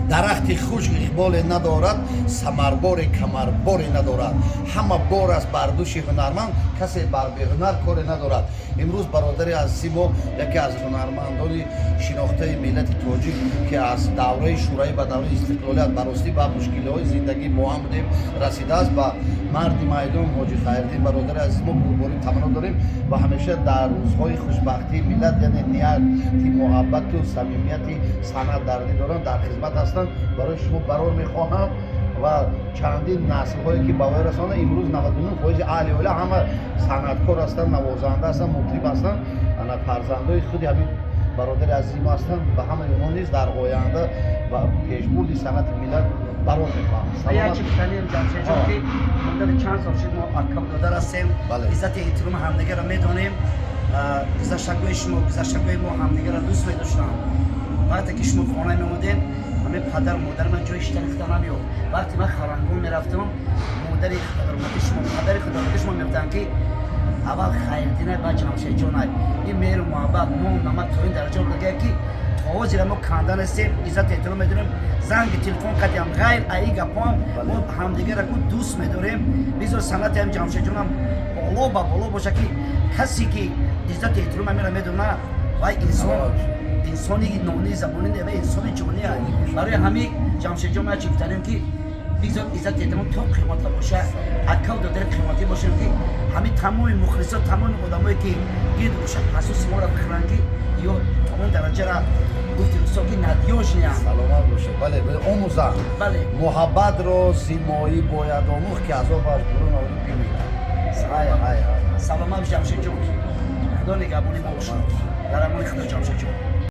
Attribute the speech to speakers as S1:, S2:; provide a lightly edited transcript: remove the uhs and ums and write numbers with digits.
S1: Дарахти хушк иқболе надорад, самарборе камарборе надорад. Ҳама бор аст бар дӯши ҳунарманд, касе бар беҳунар коре надорад. Имрӯз бародари азизи мо, яке аз ҳунармандони шинохтаи миллати тоҷик, ки аз давраи шӯравӣ ба давраи истиқлолият баростӣ ба мушкилиҳои зиндагӣ бо ҳам будем, расидааст ба марди майдон, Ҳоҷи Хайриддин. Бародари азизи мо, бурдборӣ таманно дорем ва ҳамеша дар рӯзҳои хушбахтии миллат, яъне нияти муҳаббату самимияти санъат дар дил доранд, дар хизмат ҳастанд. Барои шумо барор мехоҳам ва чандин наслҳое ки ба воя расонда. Имрӯз 99 фоизи аҳли оила ҳама санъаткор ҳастанд, навозанда ҳастанд, мутриб ҳастанд. Ана фарзандои худи ҳамин бародари азизи мо ҳастанд. Ба ҳамаи онҳо низ дар оянда ба пешбурди санъати миллат барор мехоҳам.
S2: Як чи гуфтанем, Ҷамшедҷон, ки муддати чанд сол шуд, мо ака додар ҳастем, иззати эҳтироми ҳамдигарро медонем. Гузаштагои шумо, гузаштагои мо ҳамдигарро дӯст медоштанд. Вақте ки шумо хона меомадем, ҳамин падару модари ман ҷои шитани худа намеёфт. Вақте ман Харангон мерафтам, модари худормати шумо, падари худормати шумо мегуфтанд, ки аввал Хайриддинай, баъд Ҷамшедҷонай. Ин меҳру муҳаббат, ном намак то ин дараҷа будагия, ки то ҳозира мо канда нестем, иззату эҳтиром медорем. Занги телефон кардиам, ғайр аи гапоам, мо ҳамдигарро ку дӯст медорем. Бизор санъати ҳам Ҷамшедҷонам боло ба боло боша, ки касе ки иззату эҳтиром ҳамира медона, вай инсон инсони нони забони не, вай инсони ҷония. Барои ҳамин, Ҷамшедҷон, ма чи гуфтанем, ки бигзор иззату эҳтиром то қиёмата боша, акав додари қиёматӣ бошем, ки ҳамин тамоми мухлисо, тамоми одамое ки гирд боша, асоси моро бихӯранд, ки ё то он дараҷара гуфти устод, ки надёжный ам.
S1: Саломат бошед. Бале, омӯзанд. Муҳаббатро зимоӣ бояд омӯхт, ки азобаш бурун оӣ бимирад. Ҳай, ҳай, ҳай.
S2: Саломат, Ҷамшедҷон, Худо нигаҳбони мо бошад. Дар амони Худо, Ҷамшедҷон.